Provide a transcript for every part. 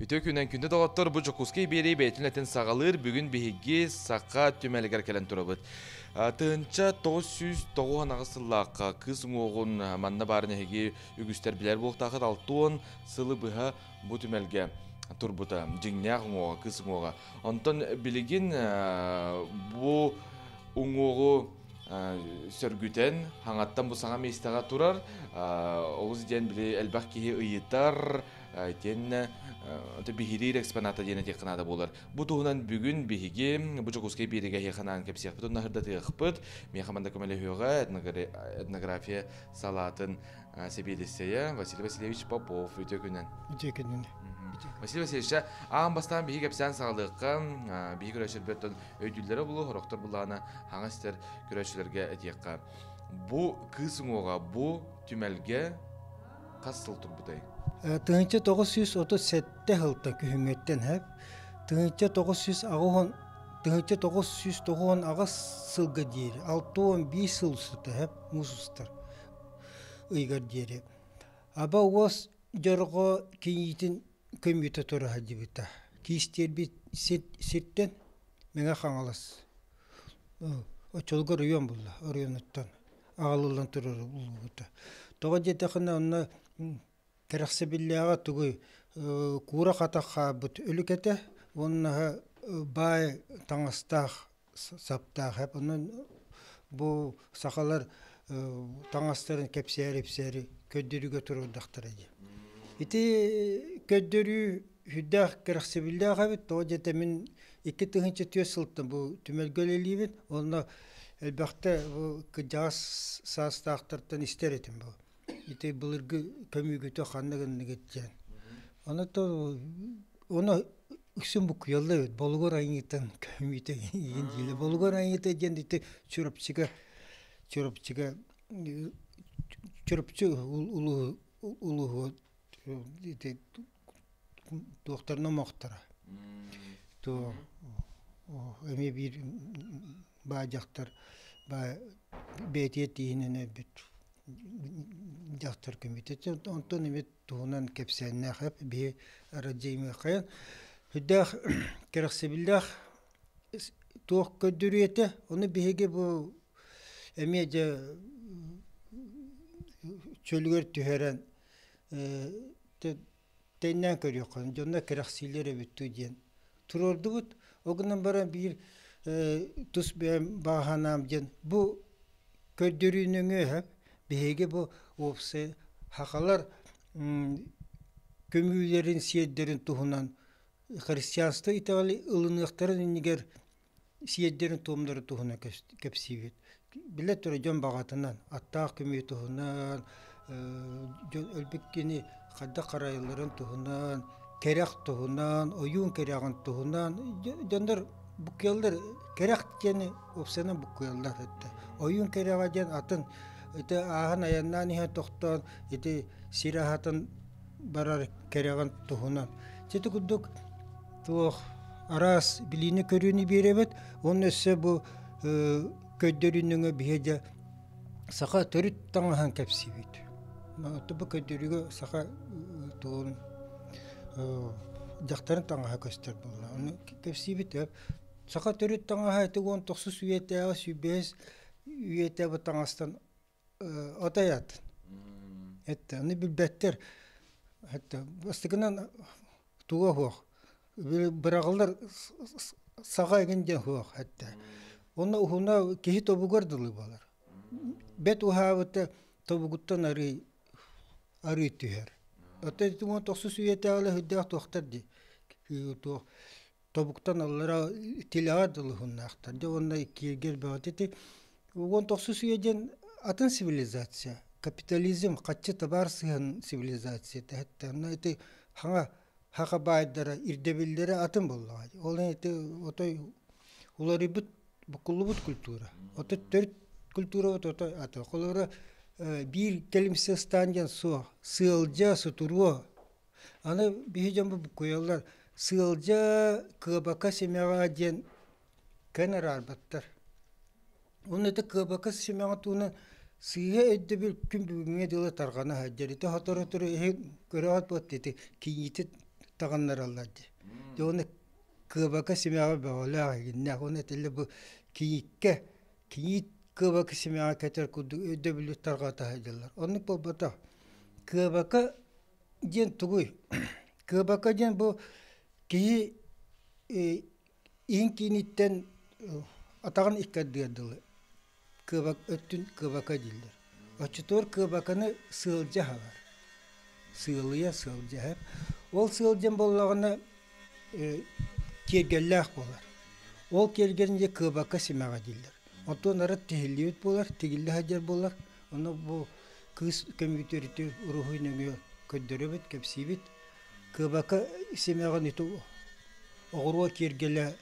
Үтүө күнэн күндү доҕоттор, бу Дьокуускай биэрии бэйэтин этин саҕалыыр. Бүгүн биһиги Саха түмэлигэр кэлэн турабыт. 1998 сыллаахха кыыс уҥуоҕун манна баар эһиги үгүстэр билэр буолуохтааххыт 60 сылы быһа бу түмэлгэ турбута. Дьиҥнээх уҥуоҕа, кыыс уҥуоҕа. Онтон билигин бу уҥуоҕу сөргүтэн, хаҥаттан бу саҥа миэстэҕэ турар. Олус диэн били элбэх киһи ыйытар, итиэннэ биһириир экспоната диэн этиэххэ наада буолар. Бу туһунан бүгүн биһиги бу Дьокуускай биэригэ эһиэхэ анаан кэпсиэхпит уонна сырдатыахпыт. Миэхэ манна көмөлөһүөҕэ этнография салаатын сэбиэдиссэйэ Василий Васильевич Попов. Үтүө күнүнэн. Үтүө күнүнэн. Василий Васильевич, аан бастаан биһиги кэпсээн саҕалыахха, биһиги көрөөччүлэрбит өйдүүллэрэ булу, сорохтор булаана хаҥас истэр көрөөччүлэргэ этиэххэ. Бу кыыс уҥуоҕа бу түмэлгэ хас сыл турбутай? 1937 сылтан күһүҥҥүттэн һэп 1980 1998 сылга диэри 65 сыл устата һэп муус устар ыйыгар диэри аба уос дьорҕо кийиитин көмүүтэ тура сылдьыбыта. Киистиэрбит сиртэн Мэҥэ Хаҥалас оччолорго оройуон булла, оройуонуттан аҕалыллан турар булбута. Тоҕо диэтэххинэ онно кэрэхсэбиллээҕэ тугуй куура хатах хаалбыт өлүк этэ уонна баай таҥастаах саптаах эп онон бу сахалар таҥастарын кэпсээри-ипсээри көрдөрүүгэ туруордахтара дии. Ити көрдөрүү сүрдээх кэрэхсэбиллээх эбит. Тоҕо диэтэ мин 2004 сылтан бу түмэлгэ үлэлиибин. Онно элбэхтэ бу кырдьаҕас саастаахтартан истэр этим бу. Ити былыргы көмүүгүтэ ханна гынныгыт диэн. Ону то ону үксүн буккуйаллар эбит. Болугур айыытын көмүүтэ иин диилэр. Болугур айыыта диэн ити Чурапчыга Чурапчыга Чурапчы улуу улууһу ити туохтарын омоохторо. То эмиэ биир баа дьахтар баа бэйэтигэр тииһинэн өлбүт дьахтар көмүтэ. Онтон эмиэ туһунан кэпсээннээх эп биһи Радзимыахайан сүрдээх кэрэхсэбиллээх туох көрдөрүү этэ. Ону биһиги бу эмиэ дьэ чөлүгэр түһэрэн тэҥнээн көрүөххэ, дьонно кэрэхсииллэр эбит дуу диэн туруордубут. Ол гынан баран биир тус бэйэм баҕа санаам диэн бу көрдөрүү нөҥүө биһиги бу уопсай сахалар көмүүлэрин сиэрдэрин туһунан христианство итэҕэли ылыныахтарын иннигэр сиэрдэрин-туомнарын туһунан кэпсиибит. Биллэ турар дьон баҕатынан, аттаах көмүү туһунан, дьон өлбүт кини хайдах харайылларын туһунан, кэрэх туһунан, ойуун кэрэҕин туһунан дьоннор буккуйаллар. Кэрэх диэни уопсайынан буккуйаллар этэ. Ойуун кэрэҕэ диэн атын ити ааһан айаннаан иһэн тохтоон ити сир аһатын барар кэрэҕин туһунан. Ити курдук туох араас билиини-көрүүнү биэрэбит уонна өссө бу көрдөрүүнүҥэ биһиги дьэ саха төрүт таҥаһын кэпсиибит. Бу көрдөрүүгэ саха тугун дьахтарын таҥаһа көстөр буолла. Ону кэпсиибит. Саха төрүт таҥаһа ити 19 үйэтээҕи, 25 үйэтээҕи таҥастан отой атын. Это аны билбэттэр. Это бастакынан туга суох. Быраҕыллар саҕа эҥин диэн суох этэ. Онно уһуна киһи тобугар дылы буолар. Бэт уһаабыта тобугуттан арый арый түһэр. Оттон ити 19 үйэтээҕилэр сүрдээх туохтар дии. Туох тобуктан аллара тилэҕэр дылы уһуннаахтар. Дьэ уонна иккиэргэр бөҕөтө ити 19 үйэ диэн атын цивилизация. Капитализм, хаччы табаар сыһыан цивилизацията. Онно ити хаҥа хаха баайдара, ирдэбиллэрэ атын буоллаҕа. Ол ити отой уларыйбыт, буккуллубут культура. Ото төрүт культурабыт отой атын. Холобура биир кэлимсэ ыстаан диэн суох. Сыалдьа, сутуруо. Аны биһи дьон буккуйаллар. Сыалдьа, кыабака симэҕэ диэн кэн араарбаттар. Уонна ити кыабака симэҕэ туһунан сыыһа өйдөбүл күн бүгүҥҥэ дылы тарҕана сылдьар. Ити сотору-сотору иһин көрөҕүт буолла ити кийиити таҕыннараллар дии. Дьэ уонна кыабака симэҕэ бөҕөлөөх игиннээх. Уонна этиллэр бу кийииккэ кийиит кыабака симэҕэ кэтэр курдук өйдөбүлү тарҕата сылдьаллар. Оннук буолбатах. Кыабака диэн тугуй? Кыабака диэн бу киһи иһин кииниттэн атаҕын икки ардыгар дылы кыабак өттүн кыабака дииллэр. Оччотугар кыабаканы сыалдьа аһалар. Сыалыйа сыалдьаһар. Ол сыалдьан буоллаҕына киэргэллээх буолар. Ол киэргэлин дьэ кыабака симэҕэ дииллэр. Оттон арыт тиһиллибит буолар, тигиллэ сылдьар буолар. Ону бу кыыс көмүтүөрүтү уруһуй нөҥүө көрдөрөбүт, кэпсиибит. Кыабака симэҕин ити оҕуруо киэргэлэ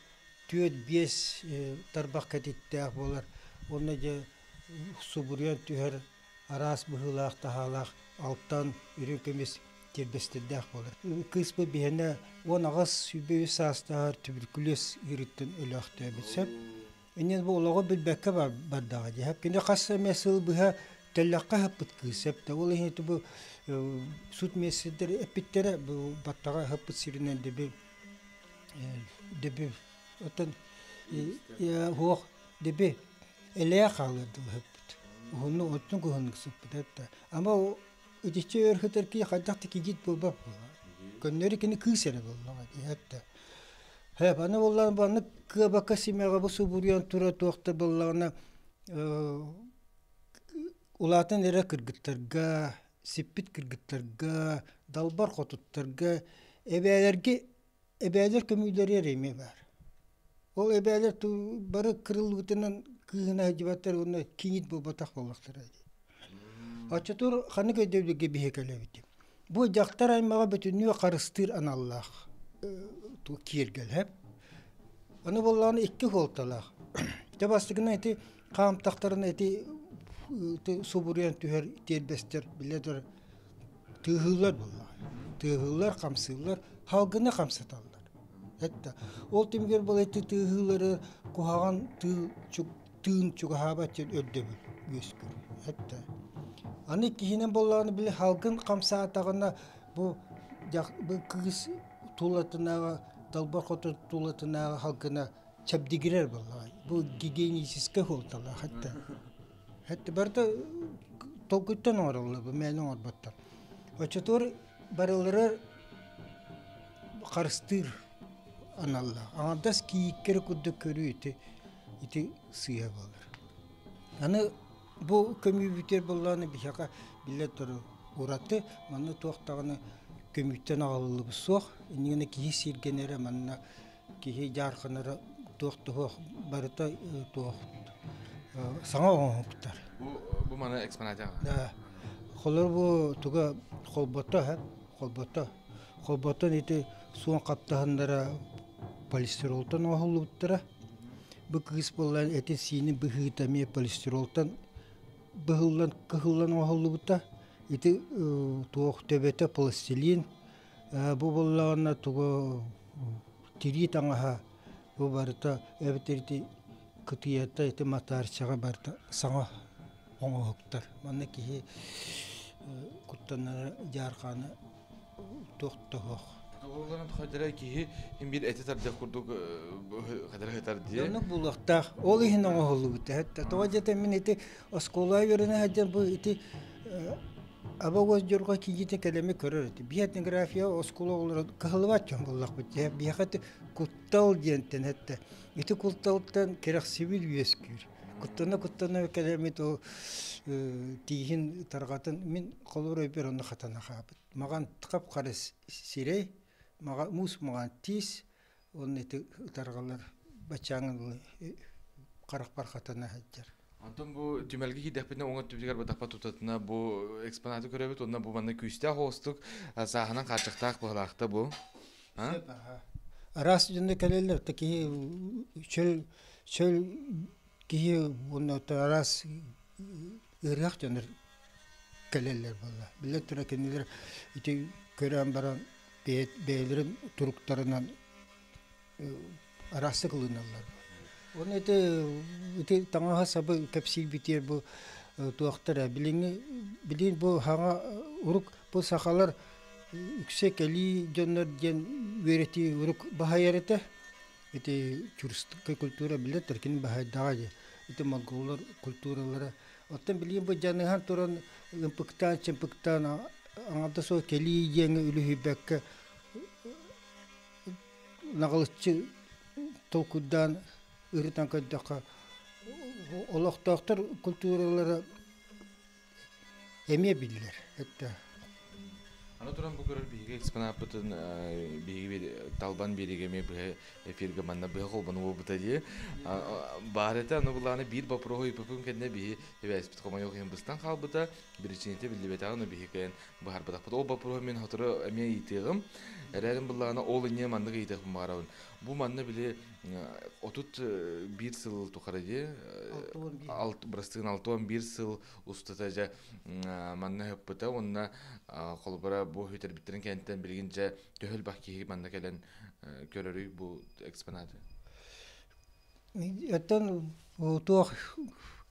түөрт-биэс тарбах кэтиттээх буолар уонна дьэ субуруйан түһэр араас быһыылаах-таһаалаах алтан, үрүҥ көмүс тиэрбэстэрдээх буолар. Кыыспыт биһиэнэ 18 сүүс саастааҕар туберкулез ыарыыттан өлөөхтөөбүт сөп. Иннин бу олоҕу билбэккэ бардаҕа дии. Кини хас эмэ сыл быһа тэллэххэ ыһыппыт кыыс сөп да. Ол иһин бу суд миэстэтигэр эппиттэрэ бу баттаҕа ыһыппыт сиринэн дэби дэби оттон суох дэби элэйэ хаалыар дылы ыһыппыт. Уһуннук оттон уһуннук сыппыт этэ. Ама итиччэ өр сытар киһи хайдах да кигит буолбат буолла. Көннөрү кини кыыс эрэ буоллаҕа дии этэ. Һэп, аны буоллаҕына маннык кыабакка симэҕэ бу субуруйан тура туох да буоллаҕына улаатан эрэ кыргыттарга, сиппит кыргыттарга, далбар хотуттарга, эбээлэргэ эбээлэр көмүүлэрэ эрэ эмиэ баар. Ол эбээлэр бары кырыллыбытынан кыыһына сылдьыбаттар уонна кийиит буолбатах буоллахтара дии. Оччотугар ханнык өйдөбүлгэ биһи кэлэбит? Бу дьахтар аймаҕа бүтүннүү харыстыыр аналлаах киэргэлэ. Аны буоллаҕына икки суолталаах. Дьэ бастакынан ити хаамтахтарына ити субуруйан түһэр тиэрбэстэр биллэ турар тыаһыыллар буоллаҕа. Тыаһыыллар, хамсыыллар, халгыны хамсаталлар. Это ол түмүгэр була ити тыаһыылары куһаҕан тыы тыын чугаһаабат диэн өйдөбүл үөскүүр. Это аны киһинэн буоллаҕына били халгын хамсаатаҕына бу бу кыыс тулатынааҕы далбар хотун тулатынааҕы халгына чэбдигирэр буоллаҕа. Бу гигиеническэй суолталаах этэ. Этэ барыта толкуйтан оҥороллор, бу мээнэ оҥорботтор. Оччотугар барылара харыстыыр аналлаах. Аҥардас кийииккэри курдук көрүү ити ити сыыһа буолар. Аны бу көмүүбүтүгэр буоллаҕына биһиэхэ биллэн турар ураты манна туох даҕаны көмүүттэн аҕалыллыбыт суох. Иннигинэ киһи сиргэнэрэ манна киһи дьаарханара туох да суох барыта туох саҥа оҥоһуктар. Бу маны экспонатяҕа. Да. Холор бу туга холбото холбото. Холботон ити суон хаптаһыннара полистиролтан оҥоһуллубуттара. Бу кыыс буоллаан эти-сиини быһыыта эмиэ полистиролтан быһыллан кыһыллан оҥоһуллубута. Ити туох төбөтө пластилин Бу буоллаҕына тугу тирии таҥаһа бу барыта эбэтэр ити кытыйата ити матаарчаҕа барыта саҥа оҥоһуктар. Манна киһи куттанара дьаархаана туох да суох. Оҕолорун хайдара киһи биир эти тардыах курдук хадара сытар дии. Оннук буолуохтаах. Ол иһин оҥоһуллубут. Тоҕо диэтэ мин ити оскуолаҕа үөрэнэ сылдьан бу ити Аба уос дьорҕо кийиитэ кэлэми көрөр этэ. Биһи этнография оскуола оҕолоро кыһаллыбат дьон буоллахпыт дии. Биһиэхэ ити куттал диэнтэн этэ. Ити кутталтан кэрэхсибил үөскүүр. Куттана-куттана кэлэммит ол тииһин тарҕатын мин холобур өйбөр онно хатана хаалбыт. Маҕан хап-хара сирэй, муус маҕан тиис, уонна ити ытарҕалар баччааҥҥа харахпар хатана сылдьар. Онтон бу түмэлгэ киирдэхпитинэ уҥа өттүбүтүгэр бадахпа тутатына бу экспонаты көрөбүт уонна бу манна күүстээх оҕустук сааһынан хааччахтаах быһалаахта бу. Араас дьонно кэлэллэр то киһи чөл чөл киһи уонна араас ыарыһах дьоннор кэлэллэр буолла. Биллэн турар кинилэр ити көрөн баран бэйэлэрин туруктарынан араастык ылыналлар. Уонна ити ити таҥаһа сабы кэпсиирбитигэр бу туохтара билиҥҥи билигин бу хаҥа урук бу сахалар Үксэ кэлии дьоннор диэн үөрэтии урук баһайар этэ. Ити тюркская культура билэр кини баһайдаҕа дии. Ити монголлар культуралара. Оттон билигин бу дьаныһан туран ымпыктаан, чымпыктаан аҥарда суох кэлии диэҥҥэ үлүһүйбэккэ наҕылыччы толкуйдаан ырытан көрдөххө олохтоохтор культуралара эмиэ биллэр это. Аны туран бу көрөр биһиги экспонаппытын биһиги талбан биэриигэ эмиэ быһа эфиргэ манна быһа холбонуобута дии. Баар этэ, аны булааны биир боппуруоһу ыйыппыппын кэннэ биһи эбээспит хомойуох иһин быстан хаалбыта, биричиинэтэ биллибэтэҕин но биһи кэлэн быһаарбатахпыт. Ол боппуруоһу мин сотору эмиэ ыйытыаҕым. Эрээрин буллаҕына ол инньэ маннык ыйытыахпын баҕарабын. Бу манна били 31 сыл тухары дии, бырастыгын 61 сыл устата дьэ манна ыһыппыта уонна холобура бу сүтэрбиттэрин кэнниттэн билигин дьэ төһө элбэх киһи манна кэлэн көрөрүй бу экспонаты? Оттон туох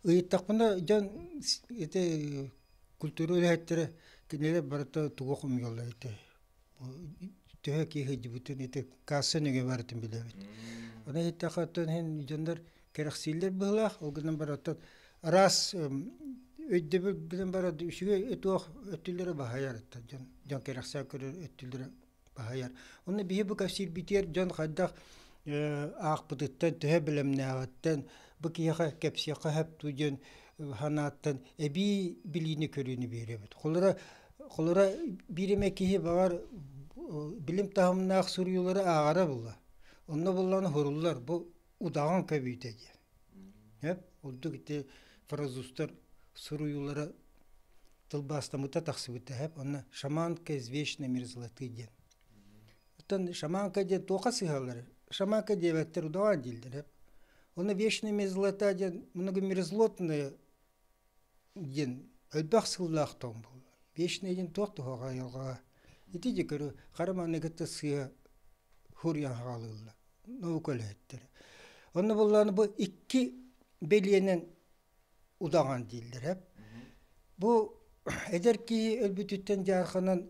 ыйыттахпына дьон ити культура үлэһиттэрэ кинилэр барыта тугу хомуйаллар ити төһө киһи сылдьыбытын ити касса нөҥүө барытын билэбит. Ону иһиттэххэ оттон иһин дьоннор кэрэхсииллэр быһыылаах, ол гынан баран оттон араас өйдөбүл гынан баран үчүгэй туох өттүлэрэ баһыйар оттон дьон дьон кэрэхсээн көрөр өттүлэрэ баһыйар. Онно биһи бу кэпсиирбитигэр дьон хайдах аахпытыттан, төһө бэлэмнээҕиттэн, бу киһиэхэ кэпсиэххэ сөп дуу диэн санааттан эбии билиини-көрүүнү биэрэбит. Холобура, Холобура, биир эмэ киһи баҕар билим таһымнаах суруйуулары ааҕара буолла. Онно буоллаҕына суруллар бу удаҕан көбүүтэ диэн. Сөп? Ордук ити фразустар суруйуулара тылбаастаммыта тахсыбыта сөп. Онно шаманка извечной мерзлоты диэн. Оттон шаманка диэн туохха сыһаллар? Шаманка диэбэттэр удаҕан дииллэр сөп. Онно вечная мерзлота диэн много мерзлотная диэн элбэх сыллаах тоҥ буолла. Вечный диэн туох туһаҕа айылҕаҕа. Ити дьэ көрү хара маҥнай кытта сыа хуруйан хаалыыллар наука үлэһиттэрэ. Онно буоллаҕына бу икки бэлиэнэн удаҕан дииллэр эп. Бу эдэр киһи өлбүтүттэн дьаарханан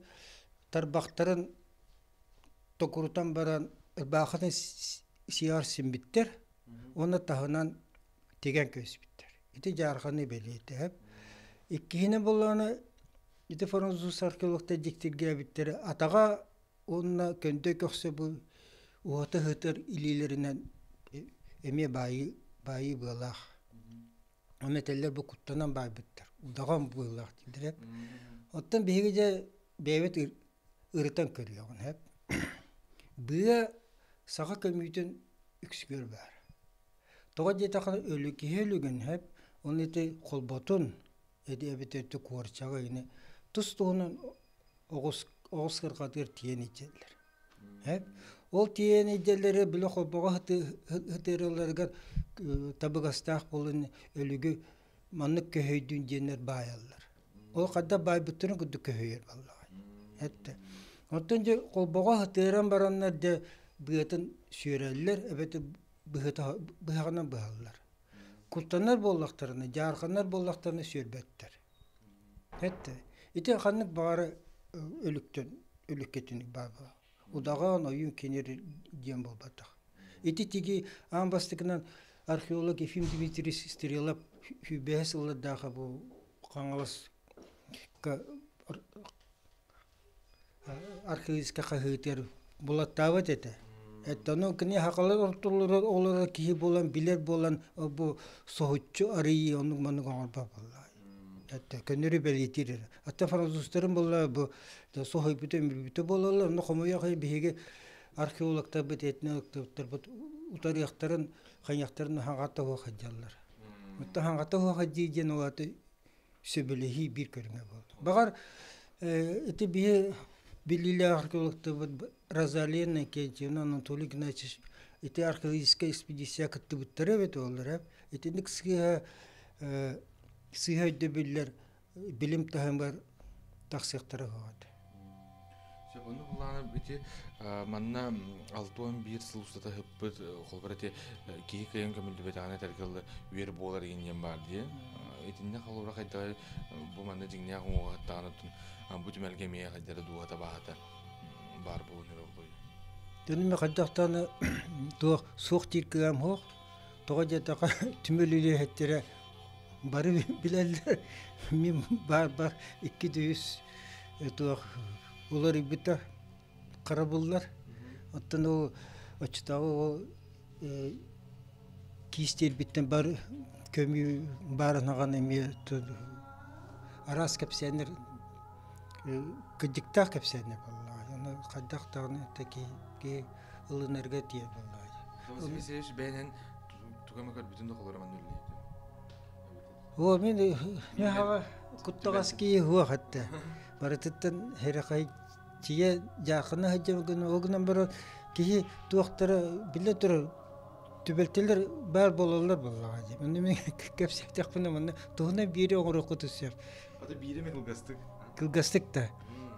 тарбахтарын токурутан баран ырбаахытын сиэҕэр симмиттэр уонна таһынан тигэн кэбиспиттэр. Ити дьаарханы бэлиэтэһэп. Иккиһинэн буоллаҕына, ити француз археологтар дьиктиргээбиттэрэ атаҕа уонна көндөй көхсө бу уһата сытар илиилэринэн эмиэ баайыы баайыы быалаах. Ону этэллэр бу куттанан баайбыттар, удаҕан быалаах дииллэр. Оттон биһиги дьэ бэйэбит ырытан көрүөҕүн сөп. Быа саха көмүүтүн үксүгэр баар. Тоҕо диэтэххэ өлү киһи өлүгүн сөп, уонна ити холботун эти эбэтэр ити куорчаҕы ини тус-туһунан оҕус оҕус кырҕатыгар тиийэн илдьэллэр. Сөп. Ол тиийэн илдьэллэрэ били холбоҕо ытыыралларыгар табыгастаах буолан өлүгү маннык көһөйдүүн диэннэр баайаллар. Ол хайдах баайбыттарын курдук көһүйэр буоллаҕа. Эттэ. Оттон дьэ холбоҕо ытыаран бараннар дьэ быатын сүөрэллэр эбэтэр быһаҕынан быһаллар. Куттанар буоллахтарына, дьаарханар буоллахтарына сүөрбэттэр. Эттэ. Ити ханнык баҕара өлүктэн өлүккэ түнүк баар буолар. Удаҕан, ойуун кинир диэн буолбатах. Ити тиги аан бастакынан археолог Ефим Дмитриевич Стрелов сүүрбэһэ сыллардаах бу Хаҥаласка археологическай хаһыытыгар булаттаабыт этэ. Ону кини сахалар ортолоругар олорор киһи буолан, билэр буолан бу соһуччу арыйыы оннук маннык оҥорбот буолла. Көннөрү бэлиэтиир эрэ. Ата французтарын буолла бу соһуйбута өмүрбүтэ буолаллар. Онно хомойуох биһиги археологтарбыт, этнологтарбыт утарыахтарын, хайыахтарын хаҥата суох сылдьаллар. Оттон хаҥата суох сылдьыы диэн ол аата сөбүлэһии биир көрүҥэ буолла. Баҕар ити биһи биллиилээх археологтарбыт Розалия Иннокентьевна, Анатолий Игнатьевич ити археологическай экспедиция кыттыбыттара эбит буоллар итинник сыыһа сыыһа өйдөбүллэр билим таһымыгар тахсыахтара суоҕа этэ. Сөп, ону булаана ити манна 61 сыл устата ыппыт холбор ити киһи кыайан көмүллүбэтэҕинэ этэргэ дылы үөр буолар игин диэн баар дии. Итиннэ холобура хайдах бу манна дьиҥнээх уҥуоҕа бу түмэлгэ эмиэ хайдара дууһата баһата баар буолан эрэ олуй. Дьонум хайдахтааны туох суох диир кыам суох. Тоҕо диэтэххэ түмэл үлэһиттэрэ бары билэллэр. Мин баар-бар икки да үс туох уларыйбыта харабыллар. Оттон ол оччотооҕу ол киистиэрбиттэн бары көмүү баарын аҕан эмиэ араас кэпсээннэр кырдьыктаах кэпсээннэр буоллаҕа. Ону хайдах даҕаны киһи ылынарга тиийэр буоллаҕа. Василий Васильевич бэйэнэн тугу эмэ көрбүтүн да холоро манна үлэлиир. Оо, мин мин куттаҕас киһи суох этэ. Барытыттан хэрэхэй тиийэ дьааххана сылдьабын ол гынан баран киһи туохтара биллэн турар түбэлтэлэр баар буолаллар буоллаҕа дии. Онно мин кэпсээтэхпинэ манна туһунан биири оҥоруоххутун сөп. Ата биири эмэ кылгастык. Кылгастык да.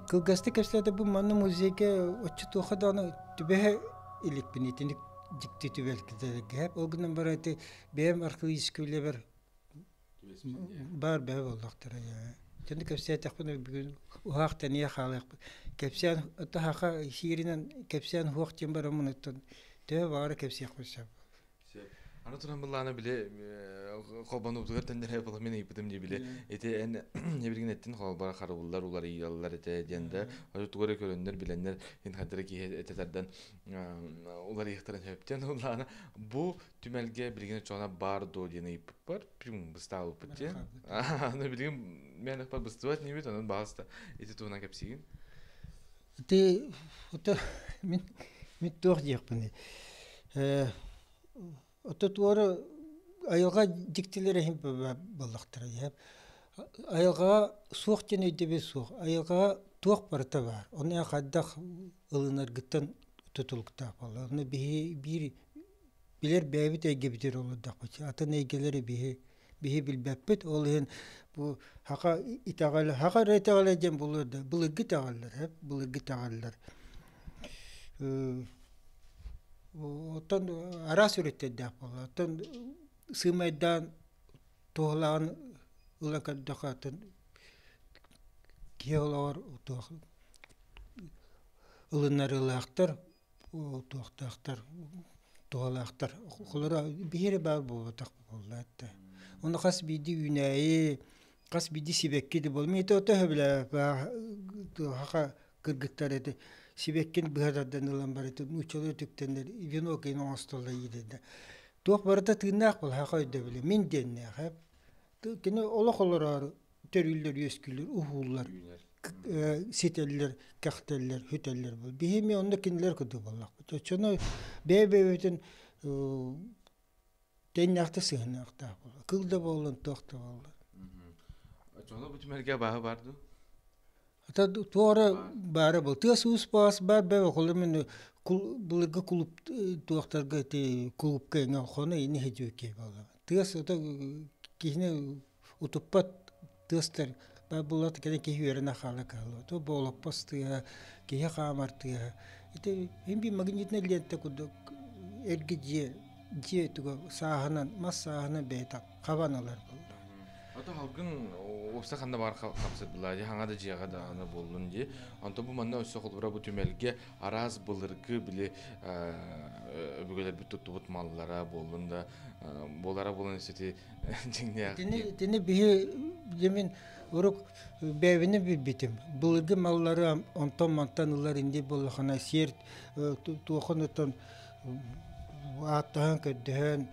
Кылгастык кэпсээтэ бу манна музейга оччотуоха даҕаны түбэһэ иликпин итинник дьикти түбэлтэлэргэ. Ол гынан баран ити бэйэм археологическай үлэбэр Баар бэйэ буоллахтара Дьону кэпсээтэхпинэ бүгүн уһаах тэнийэ хаалыахпыт. Кэпсээн таһаха сииринэн кэпсээн уһуох диэн бараммын оттон төһө баҕара кэпсиэхпин сөп. Аны туран былаана били холбонуутугар тендерэ була мин ыйбытым дии били ити эн эбиргин эттин холбара харабыллар уларыйаллар этэ диэн да ото тугу эрэ көрөннөр билэннэр ин хаддара киһи этэ тардан уларыйыахтарын сөптөн улаана бу түмэлгэ билигин оччоҕуна баар дуо диэн ыйыппыппар пюм быстаабыппыт диэн аны билигин мен ыкпар быстыбат нибит онон баҕаста ити туһунан кэпсиигин Ити ото мин мин туох диэхпиний э ото туора айылҕа дьиктилэрэ иһин буоллахтара айылҕаҕа суох диэн өйдөбүл суох айылҕаҕа туох барыта баар ону хайдах ылынаргыттан тутулуктаах буолар ону биһи биир билэр бэйэбит эйгэбитигэр олордохпут атын эйгэлэри биһи биһи билбэппит ол иһин бу хака итэҕэл хака эрэ итэҕэлэ диэн буолуо да былыргы итэҕэллэр былыргы итэҕэллэр оттон араас өрүттэрдээх буолла оттон сыымайдаан туһалаан ыла көрдөххө атын киһи олоҕор туох ылынарыылаахтар туохтаахтар туһалаахтар холоро биһири баар буолбатах буолла этэ ону хас биирдии үүнээйи хас биирдии сибэкки да буолла мин ото сөбүлээбэппэ кыргыттар этэ сибэккин быһа тардан ылан барыты нууччалыы үтүктэннэр венок иһин оҥостоллор иирдэ туох барыта тыыннаах буолла саха өйдөбүлэ мин диэннээх кини олох олороору төрүүллэр үөскүүллэр уһууллар ситэллэр кэхтэллэр сүтэллэр биһи эмиэ онно кинилэр курдук буоллахпыт оччону бэйэ-бэйэбитин тэҥнээхтик сыһыаннаахтаах буолла кыл да буоллун туох да буоллун оччоҕуна бу түмэлгэ абааһы баар дуу Ата туора баара был тыас уус баас баар бэбэ холумун былыргы кулуп туохтарга ити кулупка эҥэ хоно ини хедьүөккэ буолла тыас ото киһини утуппат тыастар баар буоллар кэлин киһи үөрэнэ хаала кыһалла то болоппос тыаһа киһи хаамар тыаһа ити мин би магнитнай лента курдук эргэ дьиэ дьиэ туга сааһынан мас сааһынан бэйэтэ хабан ылар буолла. Ото халгын уопса ханна баар хапсырдылар дии хаҥа да дьиэҕэ да аны буоллун дии. Онтон бу манна өссө холобура бу түмэлгэ араас былыргы били өбүгэлэрбит туттубут маллара буоллун да буолара буолан сити дьиҥнээх. Итини итини биһи дьэ мин урук бэйэбинэн билбитим. Былыргы маллары онтон-мантан ылар инди буоллахына сиэр туохан оттон ааттаһан көрдөһөн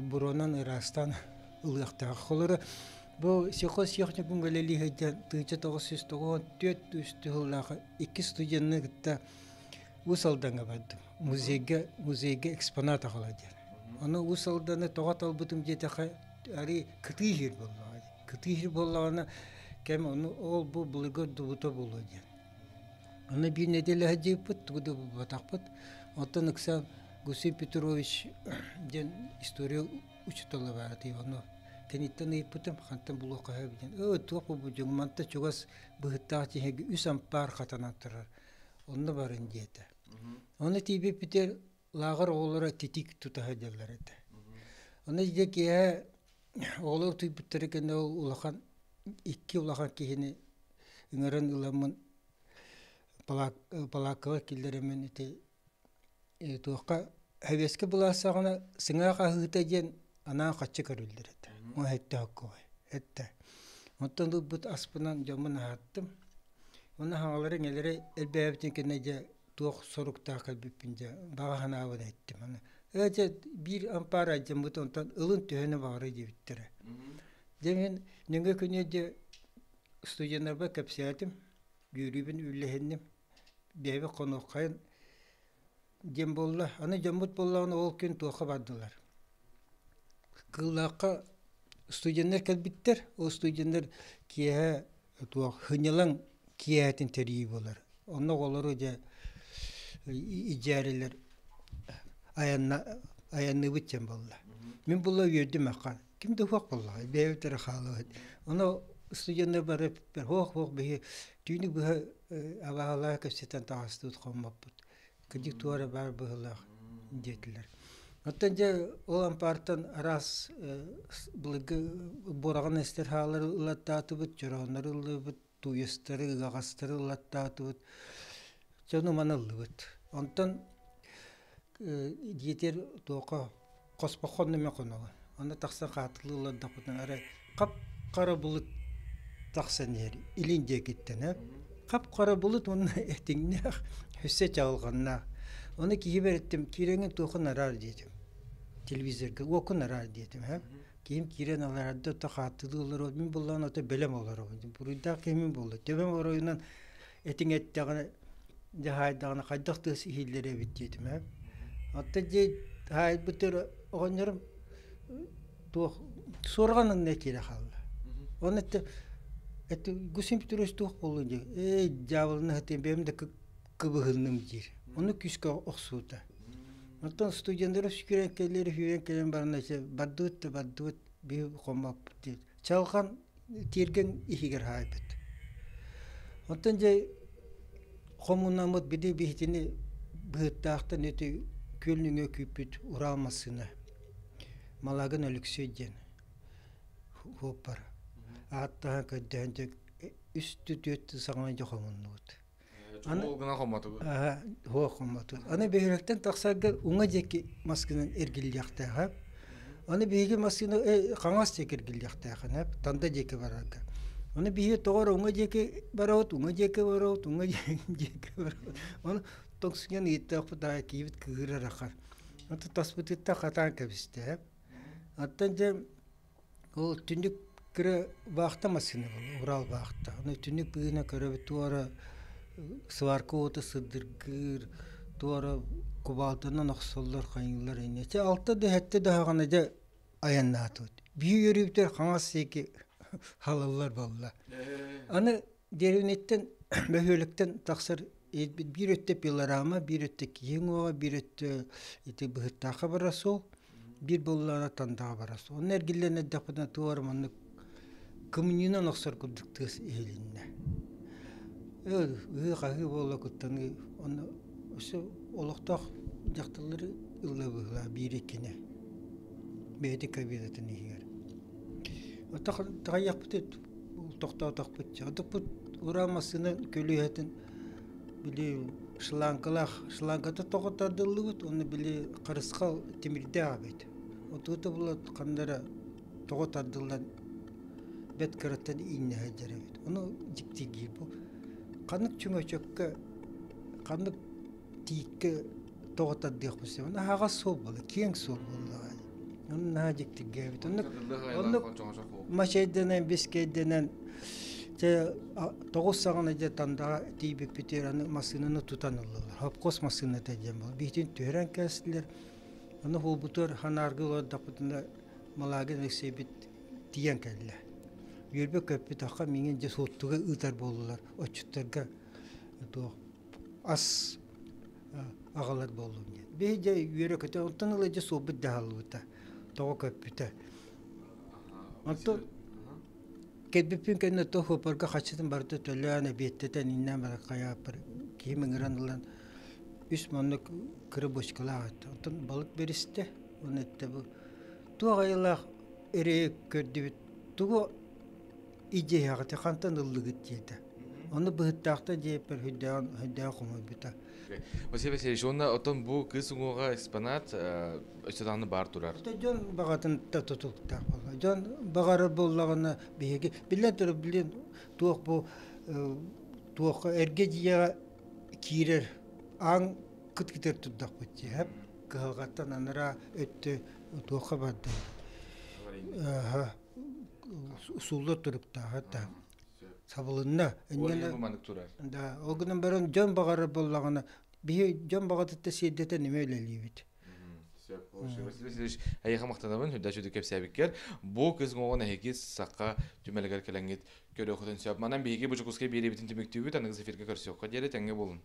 буруонан ыраастаан ылыахтаах. Холоро бу сельхозтехникум үлэлии сылдьан 1994 үс сыллаах икки студенны кытта Уус Алдаҥҥа бардым. Музейга музейга экспонат аҕала диэн. Ону Уус Алданы тоҕо талбытым диэтэххэ арый кытыы иһир буоллаҕа. Кытыы иһир буоллаҕына кэм ону ол бу былыргы ордубута буолуо диэн. Аны биир нэдиэлэ сылдьыбыппыт, тугу да булбатахпыт. Оттон ыкса Гусей Петрович диэн история учуутала баара тиий ону киниттэн ыйыппытым хантан булуохха сөп диэн. Өө туох бу манта чугас быһыттаах дьиэгэ үс ампаар хатанан турар. Онно барын диэтэ. Ону тиийбиппитигэр лааҕыр оҕолоро титик тута сылдьаллар этэ. Ону дьэ киэһэ Оҕолор утуйбуттара кэннэ ол улахан икки улахан киһини ыҥыран ыламмын балааккабар киллэрэммин ити туохха сэбиэскэй былаас саҕана сыҥаах аһыыта диэн анаан хаччы көрүллэр этэ. Уон сэттэ сокуобай этэ. Оттон ылбыт аспынан дьоммун аһаттым. Уонна хаҥалары-иҥэлэри элбээбитин кэннэ дьэ туох соруктаах кэлбиппин дьэ баҕа санаабын эттим. Аны ээ дьэ биир ампаар алдьаммыт онтон ылын төһөнү баҕарый диэбиттэрэ. Дьэ мин нөҥүө күнү дьэ студеннарбар кэпсээтим, үөрүүбүн үллэһинним. Бэйэбит хонуоххайын диэн буолла. Аны дьоммут буоллаҕына ол күн туохха бардылар. Кыыллаахха студеннар кэлбиттэр. Ол студеннар киэһэ туох сынньалаҥ киэһэтин тэрийии буолар. Онно оҕолору дьэ идьээрилэр айанна айанныыбыт диэн буолла. Мин буолла үөрдүм ахан. Ким да суох буоллаҕа, бэйэбит эрэ хаалабыт. Ону студеннар бары суох-суох биһи түүнү быһа абаһалаах кэпсэтэн таҕыстыбыт хоммоппут. Кырдьык туора баар быһыылаах диэтилэр. Оттон дьэ ол ампаартан араас былыргы буораҕын эстэр хаалары ылаттаатыбыт, чорооннору ыллыбыт, тууйастары, ыаҕастары ылаттаатыбыт. Дьону маны ыллыбыт. Онтон диэтэр туохха хоспоххо онно эмэ хонобун. Онно тахсан хаатылыы олордохпутуна арай хап-хара былыт тахсан иһэр илин диэкиттэн ээ. Хап-хара былыт уонна этиҥнээх, өссө чаҕылҕаннаах. Ону киһибэр эттим, киирэҥҥин туоххун араар диэтим. Телевизорга уоккун араар диэтим ээ. Киһим киирэн алаарда ото хааттылыы олорор, мин буллаҕына ото бэлэм олоробун. Буруйдаах киһи мин буолла. Төбөм оройунан этиҥ эттэҕинэ дьаһайдаҕына хайдах тыас иһиллэр эбит диэтим ээ. Оттон дьиэ хаайбытыгар оҕонньорум туох суорҕан анна киирэ хаалла. Оны этте этте Гусим Петрович туох буоллун диye. Эй дьаабылына хатыйым бэйэм да кыбыһынным диир. Ону күүскэ охсуута. Оттон студенттар сүкүрэн кэллэр сүүрэн кэлэн баран бардыбыт да бардыбыт биһи хоммоппут диир. Чалҕан тиэргэн иһигэр хаайбыт. Оттон дьэ хомунаммыт били биһитини быһыттаахтан ити күөл нөҥүө күүппүт Урал массыына Малагын Алексей диэн суоппар ааттаһан көрдөһөн дьэ үс түөрт саҕана дьэ хомуннубут. Аны гына хоммотубут. Суох хоммотубут. Аны бөһүөлэктэн тахсарга уҥа диэки маскынан эргиллиэхтээҕэ. Аны биһиги массыына хаҥас диэки эргиллиэхтээхин, Танда диэки барарга. Аны биһиги тоҕо эрэ уҥа диэки барабыт, уҥа диэки барабыт, уҥа диэки барабыт. Ону тоҥсуйан ыйыттахпыт аайы киһибит кыыһырар ахан. Аты таспытыттан хатаан кэбистэ. Оттон дьэ ол түннүк кыра баахта массыына буолла, Урал баахта. Аны түннүк быыһынан көрөбүт туора сварка уота сырдыргыыр, туора кубаалтанан охсоллор, хайыыллар инньэ. Чэ алта да сэттэ да аһаҕана дьэ айаннаатыбыт. Биир үөрүүбүтүгэр хаҥас диэки халаллар буолла. Аны дэриэбинэттэн бөһүөлэктэн тахсар биир өттө пилорама, биир өттө киһи уҥуоҕа, биир өттө ити быһыттаахха барар суол. Биир буоллаҕына тандаҕа барар. Онно эргиллэн эрдэхпинэ туох эрэ маннык кымньыынан охсор курдук тыас иһилиннэ. Ыһыы-хаһыы буола куттаныы. Онно өссө олохтоох дьахталлары ылла быһыылаах биир иккини бэйэтин кабинетын иһигэр. Таҕайыахпыт тохтоотохпут. Отоппут ураа массыына көлүөһэтин били шланкалаах шланката тоҕо тардыллыбыт уонна били харысхал тимирдээх эбит. Отуота була ханна эрэ тоҕо тардыллан бэрт кыраттан ииннэ сылдьар эбит. Ону дьиктиргиир бу ханнык чөҥөчөккө ханнык тииккэ тоҕо тардыахпын сөп. Ону аһаҕас суол буолла, киэҥ суол буоллаҕа. Ону наһаа дьиктиргээбит. Оннук оннук мачайданан, бискэйдэнэн дьэ тоҕус саҕана дьэ Тандаҕа тиийбиппитигэр аны массыынаны тутан ыллылар. Хопкос массыыната диэн буолла. Биитин түһэрэн кээстилэр. Аны буолбутугар ханаарга олордохпутуна Малагин Алексейбит тиийэн кэллэ. Үөрбэ-көппүт ахха миигин дьэ суоттуга ыытар буоллулар. Отчуттарга туох ас аҕалар буоллум диэн. Биһи дьэ үөрэ-көтө онтон ыла дьэ суолбут дьаһаллыбыта, тоҕо көппүтэ. Онтон кэлбиппин кэннэ то хопорго хаччытын барыта төлөөн, эбиэттэтэн иннээн баран хайааппар киһим ыҥыран ылан үс маннык кыра бочкалаах этэ. Онтон балык бэристэ, уонна эттэ бу туох айылаах эрэйи көрдүбүт. Тугу идеяҕыт хантан ыллыгыт диэтэ. Ону быһыттаахта диэппэр хүддээн хүддээх хомуйбута. Василий Васильевич, уонна оттон бу кыыс уҥуоҕа экспонат өссө даҕаны баар турар. Дьон баҕатын да тутулуктаах буолла. Дьон баҕарар буоллаҕына биһиги биллэн турар билин туох бу туохха эргэ дьиэҕэ киирэр аан кыт-кытар турдахпыт дии кыһалҕаттан анараа өттө туохха барда сууллар туруктааҕа да сабылынна. Да, ол гынан баран дьон баҕарар буоллаҕына биһи дьон баҕатытта сиэрдэтэн эмиэ үлэлиибит. Василий Васильевич, эйиэхэ махтанабын, үрдэ сүдү кэпсээбиккэр. Бу кыз оҕон эһиги саха түмэлигэр кэлэҥҥит көрүөххүтүн сөп. Манан биһиги бу Дьокуускай биэриибитин түмүктүүбүт, аныгыс эфиргэ көрсүөххэ диэри тэҥҥэ буолун.